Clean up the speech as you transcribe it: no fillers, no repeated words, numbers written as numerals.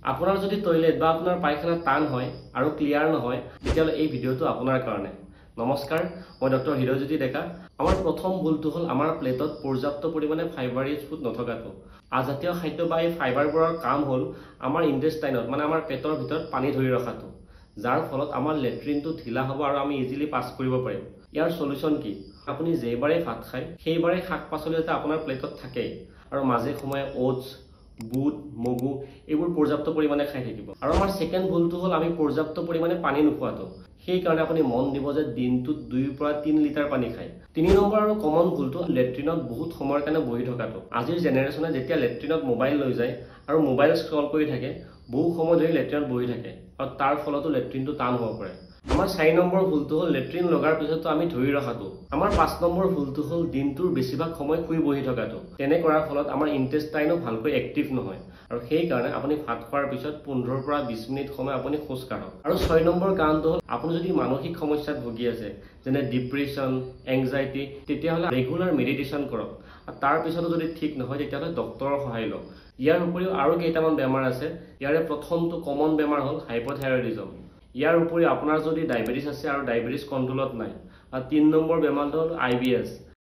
আপোনাৰ যদি টয়লেট বা আপোনাৰ পায়খানা টান হয় আৰু ক্লিয়াৰ নহয়, তেতিয়াহ'লে এই ভিডিঅ'টো আপোনাৰ কাৰণে। নমস্কাৰ, মই ডক্টৰ হিৰজ্যোতি ডেকা। আমাৰ প্ৰথম ভুলটো হ'ল আমাৰ প্লেটত পৰ্যাপ্ত পৰিমাণে ফাইবাৰ ৰিচ ফুড নথকাটো। আজাতীয় খাদ্য বা এই ফাইবাৰবোৰৰ কাম হ'ল আমাৰ ইণ্টেষ্টাইনত, মানে আমাৰ পেটৰ ভিতৰত পানী ধৰি ৰখাটো, যাৰ ফলত আমাৰ লেট্ৰিনটো ঢিলা হ'ব আৰু আমি ইজিলি পাছ কৰিব পাৰিম। ইয়াৰ চলিউশ্যন কি? আপুনি যেইবাৰেই ভাত খায় সেইবাৰেই শাক পাচলি যাতে আপোনাৰ প্লেটত থাকে আৰু মাজে সময়ে অ'টছ, বুট, মগু এইবোৰ পৰ্যাপ্ত পৰিমাণে খাই থাকিব। আৰু আমাৰ ছেকেণ্ড ভুলটো হ'ল আমি পৰ্যাপ্ত পৰিমাণে পানী নোখোৱাটো। সেইকাৰণে আপুনি মন দিব যে দিনটোত 2ৰ পৰা 3 লিটাৰ পানী খায়। 3 নম্বৰ আৰু কমন ভুলটো লেট্ৰিনত বহুত সময়ৰ কাৰণে বহি থকাটো। আজিৰ জেনেৰেশ্যনে যেতিয়া লেট্ৰিনত মোবাইল লৈ যায় আৰু মোবাইল স্ক্ৰল কৰি থাকে, বহু সময় ধৰি লেট্ৰিনত বহি থাকে আৰু তাৰ ফলতো লেট্ৰিনটো টান হ'ব পাৰে। আমাৰ 4 নম্বৰ ভুলটো হ'ল লেট্ৰিন লগাৰ পিছতো আমি ধৰি ৰখাটো। আমাৰ 5 নম্বৰ ভুলটো হ'ল দিনটোৰ বেছিভাগ সময় শুই বহি থকাটো। তেনে কৰাৰ ফলত আমাৰ ইণ্টেষ্টাইনো ভালকৈ এক্টিভ নহয় আৰু সেইকাৰণে আপুনি ভাত খোৱাৰ পিছত 15ৰ পৰা 20 মিনিট সময় আপুনি খোজ কাঢ়ক। আৰু 6 নম্বৰ কাৰণটো হ'ল আপুনি যদি মানসিক সমস্যাত ভুগি আছে, যেনে ডিপ্ৰেশ্যন, এংজাইটি, তেতিয়াহ'লে ৰেগুলাৰ মেডিটেশ্যন কৰক আৰু তাৰ পিছতো যদি ঠিক নহয় তেতিয়াহ'লে ডক্টৰৰ সহায় লওক। ইয়াৰ উপৰিও আৰু কেইটামান বেমাৰ আছে। ইয়াৰে প্ৰথমটো কমন বেমাৰ হ'ল হাইপ'থাইৰয়ডিজম। ইয়াৰ উপৰিও আপোনাৰ যদি ডায়েবেটিছ আছে আৰু ডায়েবেটিছ কণ্ট্ৰলত নাই, আৰু 3 নম্বৰ বেমাৰটো হ'ল আই বি এছ।